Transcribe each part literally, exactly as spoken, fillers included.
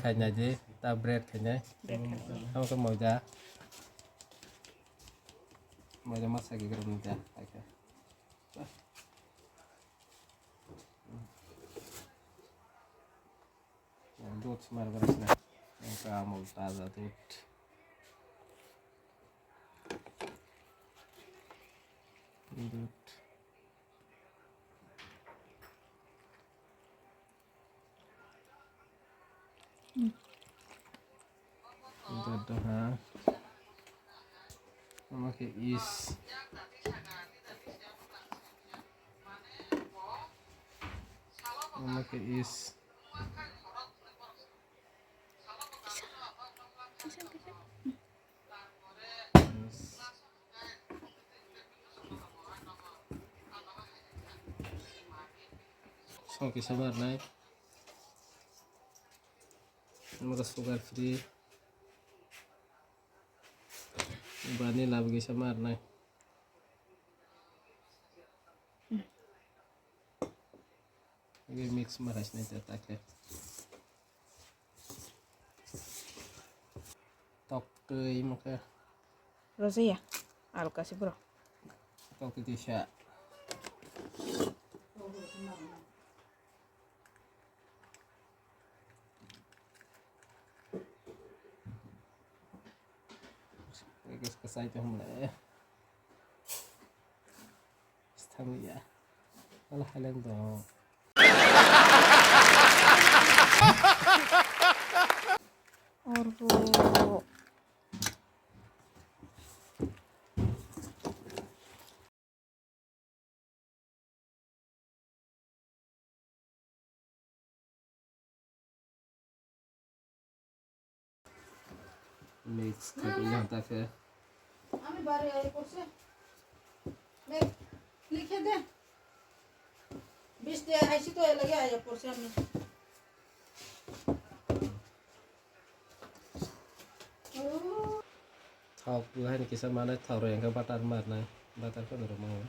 Khainai di, ta bread khainai. Bread khainai. Tamo khe moida. Moida ma sagi gram ni da, khaikha. Dut smar gram sina. Engka Amul taza dut. Dut. Dot dot ha. Omo khe is. Omo khe is. Song kisa mar nai. Omo khe sugar free. Vanilla bo kisa mar nai. Ini mix ma hai sinai ta, ta khe. Tok twi mo khe. Rosaya, alka si bro. Tok twi sa. Guys, kasai to hum le. Stamiya. Wala halen do. Orbo. Mix khe bini hata khe. আমি বাড়ি আই পড়ছে। দেখ, লিখে দে। বিশ টাকা আইসি তো এর লাগি আই পড়ছে আমি। Thok lain kisa manai, thok rw yang khe butter marnai, butter phano rw mano.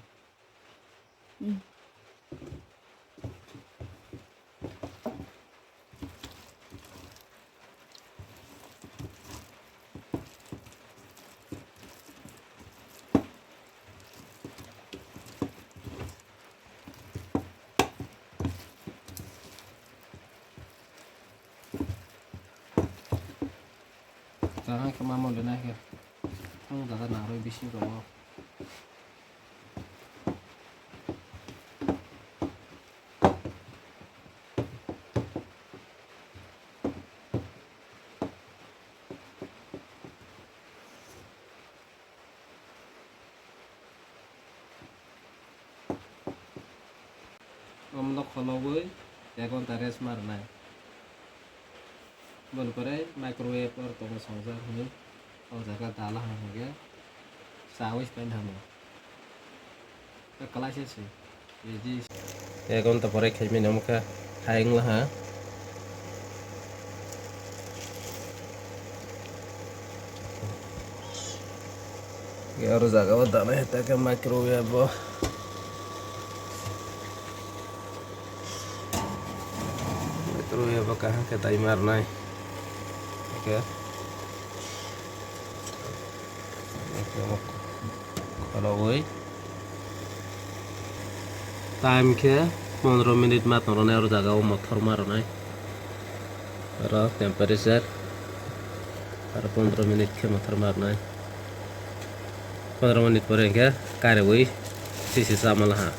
Kaham khe ma mole nai khe. Ang dada narwi bising tongo. Omono kholobwi ek ghonta rest ma rwnai. Boni pore microwave oro tongo songjak hinwi o jaga dala hwnwi chawi se paina hamo. Kwlai se se. Ek ghonta pore khaimani omo khe hai wngla ha. Oro jaga o danai hai ta khe microwave o. Microwave o kaham khe dai ma rwnai. Oke. Khorogwi. Time khe pondro minute ma tong rwnai oro jaga o mothor ma rwnai. Oro temperature aro pondro minute khe mothor ma rwnai. Pondro minute pore hwnkhe kaireui sisi chamalaha.